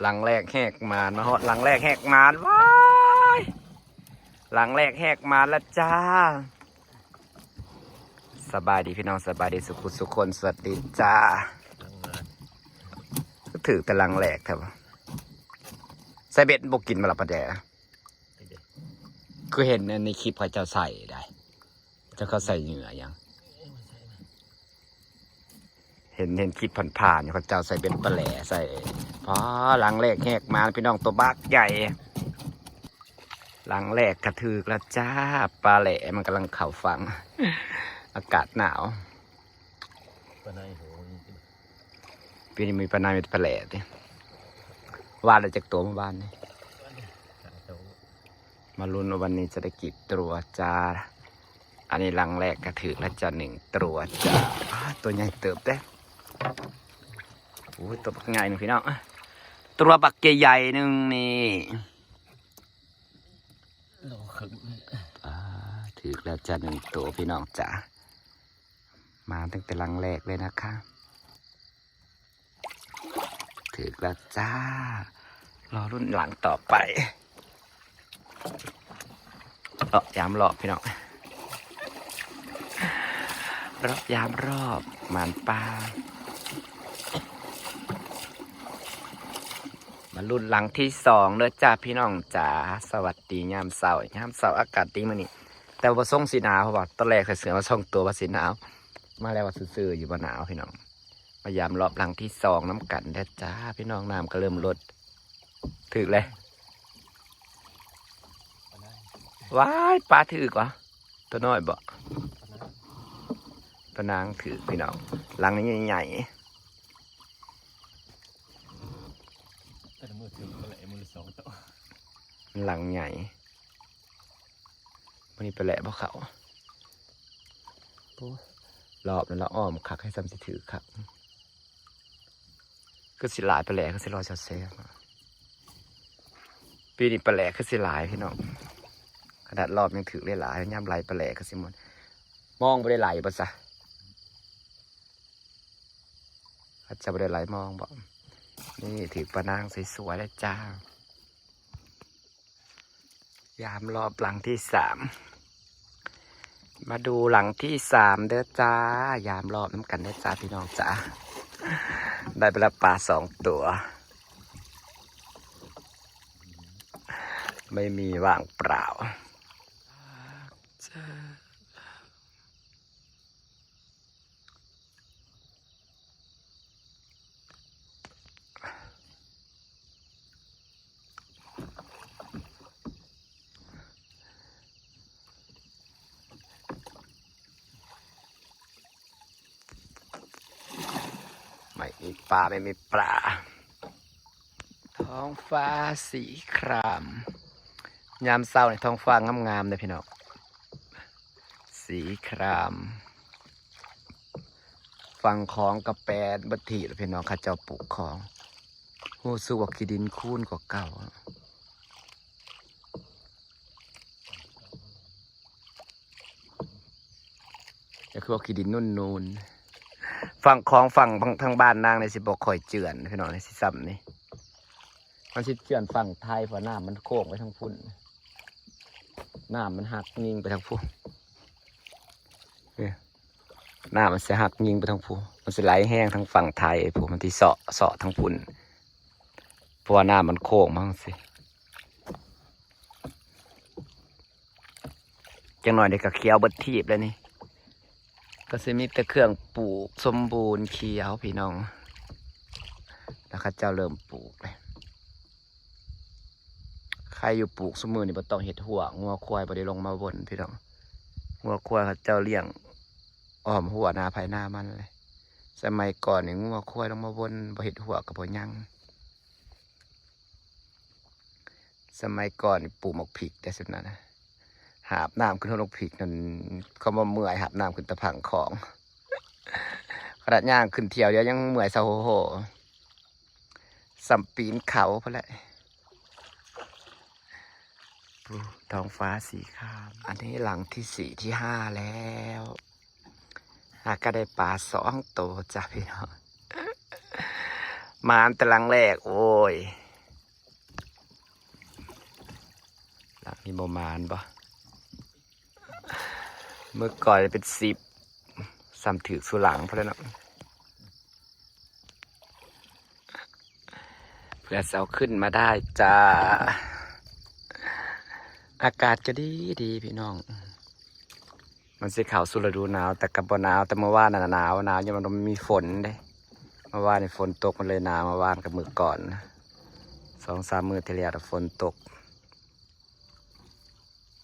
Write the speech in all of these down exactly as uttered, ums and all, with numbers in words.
หลังแรกแหกหมาน มาฮอดหลังแรกแหกหมาน ว้ายหลังแรกแหกหมานแล้วจ้า สบายดีพี่น้อง สบายดีสุขุสุคน สวัสดีจ้า ถือแต่หลังแรกครับ ใส่เบ็ดบ่กินมาละปลาแดก คือเห็นในคลิปเขาเจ้าใส่ได้ เจ้าเขาใส่เหยื่อยัง เห็นเห็นคลิปผ่านๆอยู่เขาเจ้าใส่เบ็ดปลาแหล่ใส่ พอหลังแรกแหกหมานพี่น้อง ตัวบักใหญ่ หลังแรกกระถืกแล้วจ้า ปลาแหล่มันกำลังเข้าฝั่ง อากาศหนาว ปลาในโห ปีนี้มีปลาในมีแต่ปลาแหล่ติ วานละจักตัวเมื่อวานนี่ มาลุ้นว่าวันนี้จะได้กี่ตัวจ้า อันนี้หลังแรกกระถืกแล้วจ้า หนึ่งตัวจ้า อ้า ตัวใหญ่เติบเด้ โอ้ย ตัวบักใหญ่หนึ่งพี่น้อง ตัวบักใหญ่ๆหนึ่งนี่ โลครึ่ง อ่า ถืกแล้วจ้า หนึ่งตัวพี่น้องจ้า มาตั้งแต่หลังแรกเลยนะคะ ถืกแล้วจ้า รอรุ่นหลังต่อไป เลาะยามรอบพี่น้อง เลาะยามรอบหมานปลา มารุ่นหลังที่สองเด้อจ้าพี่น้องจ๋า สวัสดียามเช้า ยามเช้าอากาศดีมื้อนี้ แต่ว่าส่งสีหนาว เพราะว่าตอนแรกใส่เสื้อมาสองตัวว่าสีหนาว มาแล้วว่าซื่อๆอยู่ บ่หนาวพี่น้อง มายามรอบหลังที่สองน้ำกันเด้อจ้าพี่น้อง น้ำก็เริ่มลด ถืกเลย ว้าย ปลาถืกวะ ตัวน้อยบ่ ปลานางถืกพี่น้อง หลังนี้ใหญ่ๆ แต่ละมือถือปลาแหล่มือสองตัว มันหลังใหญ่ วันนี้ปลาแหล่บ่เขา โอ้ รอบนั้นละอ้อมคัก ให้ซ้ำสิถืกคัก คือสิหลายปลาแหล่ คือสิลอยแซ่บๆ ปีนี้ปลาแหล่คือสิหลายพี่น้อง ขนาดรอบยังถืกได้หลาย ยามไหลปลาแหล่คือสิม่วน มองบ่ได้ไหลบ่ซะ อาจจะบ่ได้ไหลมองบ่ นี่ถืกปลานางสวยๆแล้วจ้า ยามรอบหลังที่สาม มาดูหลังที่สามเด้อจ้า ยามรอบน้ำกันเด้อจ้าพี่น้องจ้า ได้ไปแล้วปลาสองตัว ไม่มีว่างเปล่า ไม่มีปลา ไม่มีปลา ท้องฟ้าสีคราม ยามเช้าในท้องฟ้างามๆเลยพี่น้อง สีคราม ฝั่งของกะแปนบัดทีแล้วพี่น้อง เขาเจ้าปลูกของ รู้สึกว่าขี้ดินคูนกว่าเก่า ก็คือว่าขี้ดินนุ่นๆ ฝั่งของฝั่งทางบ้านนางในสิบ่ค่อยเจือนพี่น้อง ในสิซ้ำนี่ มันสิเจือนฝั่งไทย เพราะน้ำมันโค้งไปทางพุ่น น้ำมันหักยิงไปทางพุ่น เนี่ย น้ำมันสิหักยิงไปทางพุ่น มันสิไหลแห้งทางฝั่งไทยพุ่น มันสิเซาะเซาะทางพุ่น เพราะว่าน้ำมันโค้งมาจั่งซี้ จังหน่อยเดี๋ยวก็เขียวเบิดทีบแล้วนี่ ก็สิมีแต่เครื่องปลูกสมบูรณ์เขียวพี่น้อง แล้วเขาเจ้าเริ่มปลูกเลย ใครอยู่ปลูกซุมื้อนี่บ่ต้องเฮ็ดฮั้ว งัวควายบ่ได้ลงมาวนพี่น้อง งัวควายเขาเจ้าเลี้ยงอ้อมฮั้วนาไผนามันเลย สมัยก่อนนี่งัวควายลงมาวน บ่เฮ็ดฮั้วก็บ่ยัง สมัยก่อนนี่ปลูกหมากผิกได้ส่ำนั้นนะ หาบน้ำขึ้นฮอดหมากผิกนั่น เขาบ่เมื่อย หาบน้ำขึ้นแต่ฝั่งของ ขนาดย่างขึ้นเที่ยวเดียวยังเมื่อยซะโหโห ส่ำปีนเขาพู้นแหละ ปู้ ท้องฟ้าสีคราม อันนี้หลังที่สี่ที่ห้าแล้ว หากก็ได้ปลาสองตัวจ้ะพี่น้อง หมานแต่หลังแรก โอ้ย หลังนี้บ่หมานบ่ เมื่อก่อนเป็นสิบ ซ้ำถืกสู่หลังพอแล้วเนาะ เพื่อเอาขึ้นมาได้จ้า อากาศก็ดีดีพี่น้อง มันสิเข้าสู่ฤดูหนาว แต่ก็บ่หนาว แต่เมื่อวานน่ะหนาว หนาว ยังมันมีฝนเด้ เมื่อวานนี่ฝนตก มันเลยหนาว เมื่อวานกับมื้อก่อนนะ สองสามมื้อที่แล้วน่ะฝนตก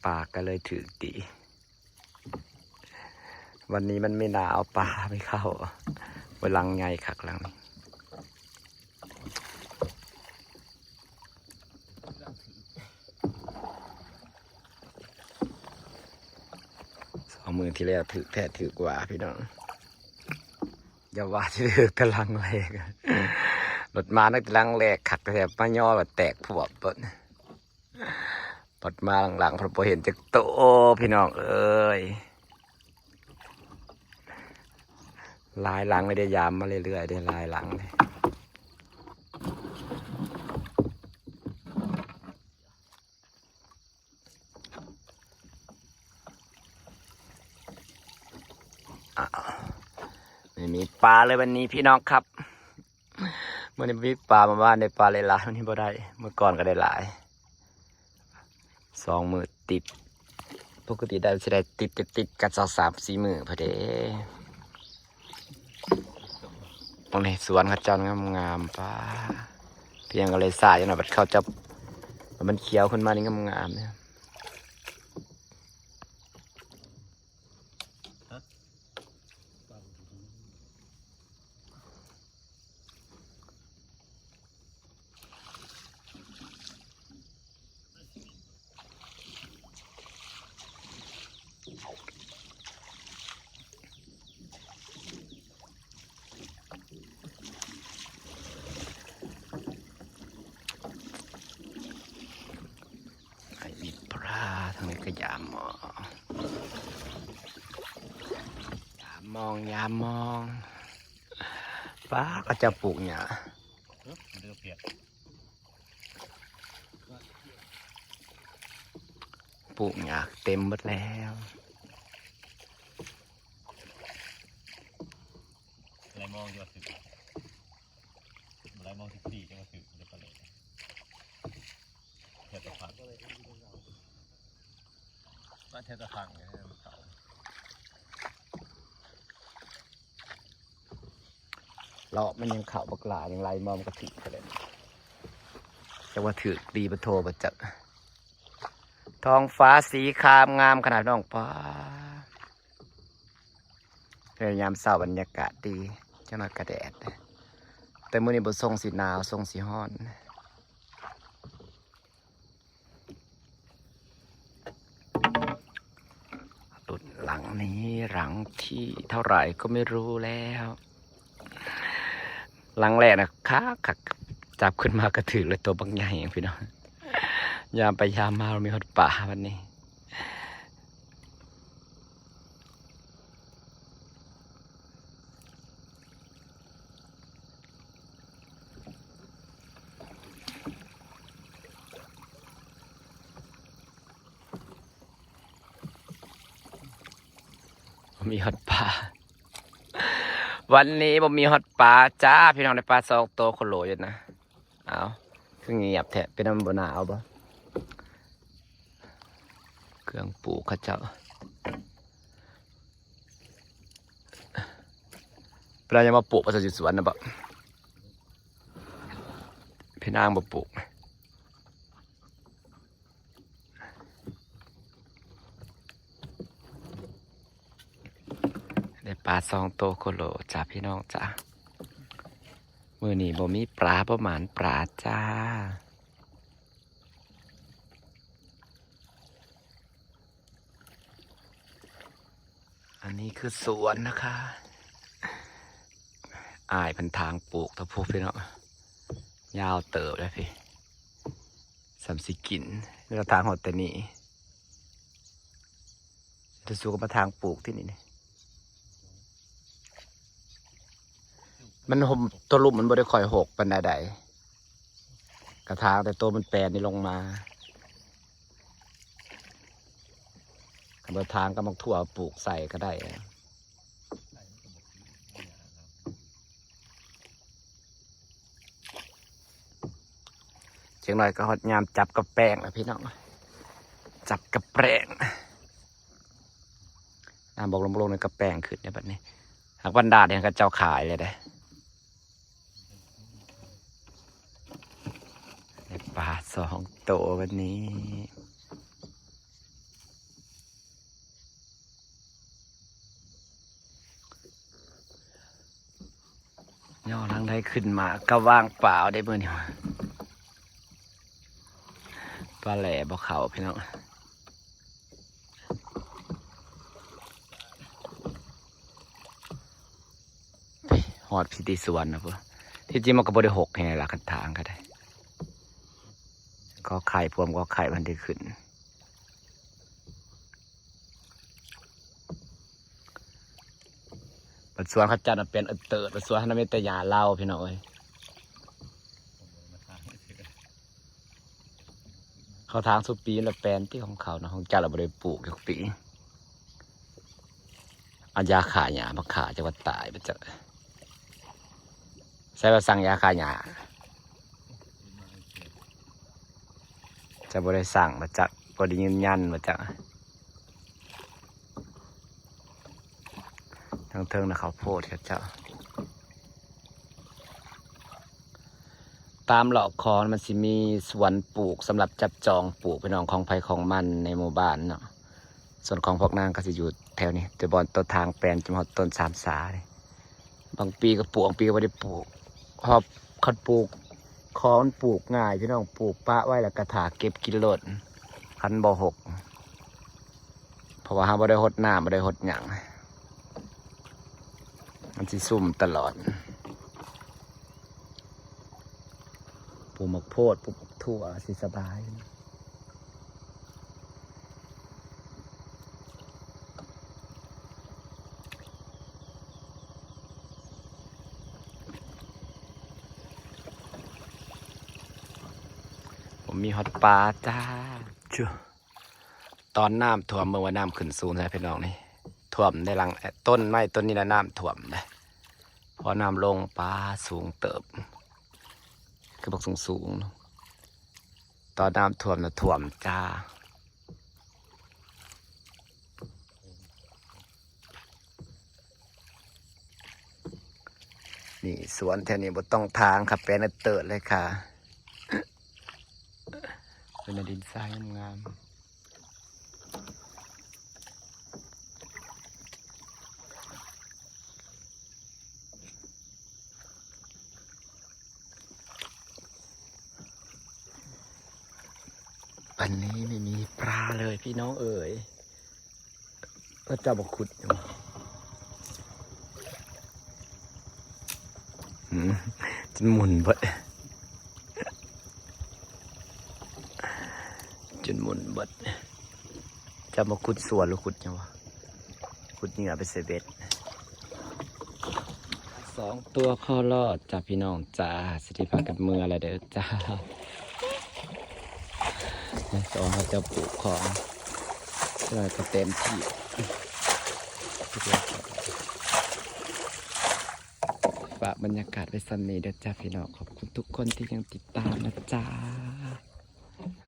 ปลาก็เลยถืกดี วันนี้มันไม่หนาว ปลาไม่เข้า เวลังไงคักหลังนี้ สองมื้อที่แล้วถืกแท้ถืกว่าพี่น้อง อย่าว่าที่ถืกแต่หลังแรก รถมาตั้งแต่หลังแรกคักแท้ มาย่อแบบแตกพวบเบิด ปัดมาหลังๆ พอเห็นจักโต พี่น้องเอ้ย หลายหลังเลยเด้ ยามมาเรื่อยๆเด้ หลายหลังเลย อ้าว ไม่มีปลาเลยวันนี้พี่น้องครับ มื้อนี้บ่มีปลา มาบ้านได้ปลาหลายๆ มื้อนี้บ่ได้ มื้อก่อนก็ได้หลาย สองมื้อติด ปกติได้สิได้ติด จะติดกันสองสามสี่มื้อพอดี ตรงนี้สวนเขาเจ้างามๆ ป้า เพียงก็เลยสายอยู่หน่อย บัดเขาจะ มันเขียวขึ้นมานี่งามๆ เนี่ย ไอ้ปลาทางนี้ก็ยามมอง ยามมอง ยามมอง ป้าก็จะปลูกหญ้า เด้อเพียร ปลูกหญ้าเต็มหมดแล้ว อะไรมองอยู่ว่าถึง อะไรมองสิบสี่จังหวัดถึง เดี๋ยวไปเลย เดี๋ยวจะพัง บ้านเทศบาลเนี่ยมันเก่า เลาะมันยังเข้าบักหลา ยังไล่มองกระถือไปเลย แต่ว่าถือดีปะโทปะจัก ท้องฟ้าสีครามงามขนาดน้อง ป้า พยายามเศร้าบรรยากาศดี จังหน่อยกะแดด แต่มื้อนี้บ่ทรงสิหนาว ทรงสิฮ้อน หลุดหลังนี้ หลังที่เท่าไหร่ก็ไม่รู้แล้ว หลังแรกนะคักคัก จับขึ้นมากระถือเลย ตัวบักใหญ่พี่น้อง ยามไปยามมามีฮอดปลาวันนี้ บ่มีฮอดปลา วันนี้บ่มีฮอดปลาจ้า พี่น้อง ได้ปลาสองโตโคโลอยู่นะ เอา คือเงียบแท้ เป็นน้ำบ่หนาวบ่ เครื่องปลูกเขาเจ้า เวลาจะมาปลูกภาษาสวนนะบ่ พี่นางบ่ปลูก ได้ปลาสองโตโคโลจ้าพี่น้องจ้า มื้อนี้บ่มีปลา บ่หมานปลาจ้า อันนี้คือสวนนะคะ อ้ายเพิ่นถางปลูกตะพูพี่เนาะ ยาวเติบเลยพี่ สำสิกิน แล้วถางฮอดแต่นี่ ถ้าสูก็มาถางปลูกที่นี่นี่ มันห่ม ตัวลุ่มมันบ่ได้ค่อยหกปานใด กระถางแต่ตัวมันแปนนี่ลงมา กระถางกับมักถั่วปลูกใส่ก็ได้ เชียงน้อยก็ฮอดยามจับกับแป้งแล้วพี่น้อง จับกับแป้ง น้ำบกลงบกลงในกับแป้งขึ้นในบัดนี้ หากวันดาดเนี่ยเขาเจ้าขายเลยเด้ ได้ปลาสองตัววันนี้ ย่อทางใดขึ้นมาก็ว่างเปล่าได้มื้อนี้ ปลาแหล่บ่เข้าพี่น้อง ฮอดพิธีสวนนะพวก ที่จริงมันก็บ่ได้หกแห่งละกระถางก็ได้ ก็ไข่พวมก็ไข่มันได้ขึ้น บัดสวนเขาจัดมาเป็นเอิดเติด บัดสวนเขามีแต่หญ้าเล่าพี่น้องเอ้ย เขาทางสุปีละแปนที่ของเขานะ ของเจ้าเราบ่ได้ปลูกทุกปี เอายาฆ่าหญ้ามาฆ่าจะว่าตายไปจ้ะ ใช่ว่าสั่งยาฆ่าหญ้า จะบ่ได้สั่งมาจากบ่ได้ยืนยันมาจากทางเทิงนะเขาวโพดครับเจ้า ตามเลาะคลองมันสิมีสวนปลูกสำหรับจับจองปลูกพี่น้องของไผของมันในหมู่บ้านเนาะ ส่วนของพวกนางก็สิอยู่แถวนี้ แต่บอนต้นทางแปนจนฮอดต้นสามสานี่ บางปีก็ปลูก บางปีก็บ่ได้ปลูก เพราะคันปลูก ของมันปลูกง่ายพี่น้อง ปลูกปะไว้แล้วก็ถ่าเก็บกินโลด คันบ่หก เพราะว่าเราบ่ได้ฮดน้ำ บ่ได้ฮดหยัง มันสิซุ่มตลอด ปลูกหมากโพด ปลูกหมากถั่วสิสบาย ผมมีฮอดปลาจ้า เจ้อ ตอนน้ำท่วม เบิ่งว่าน้ำขึ้นสูงแท้พี่น้องนี่ ท่วมในหลัง เอ่อ ต้นไม้ต้นนี้นะน้ำท่วมนะ พอน้ำลงปลาสูงเติบ คือบักสูงๆเนาะ ตอนน้ำท่วมนะท่วมจ้า นี่สวนแถวนี้บ่ต้องถางครับ แปลนเติดเลยค่ะ เป็นดินทรายงามๆ วันนี้ไม่มีปลาเลยพี่น้องเอ๋ย ก็จะบอกขุดอยู่ อืม จนหมุนเบิด จนหมุนเบิด จะมาขุดสวนหรือขุดหยังวะ ขุดเหยื่อไปใส่เบ็ด สองตัวเข้ารอดจ้าพี่น้องจ้า สิได้พากันเมือแล้วเด้อจ้า สองเขาจะปลูกของ เพื่อก็เต็มที่ ฝากบรรยากาศไว้ส่ำนี้เด้อจ้าพี่น้อง ขอบคุณทุกคนที่ยังติดตามนะจ๊ะ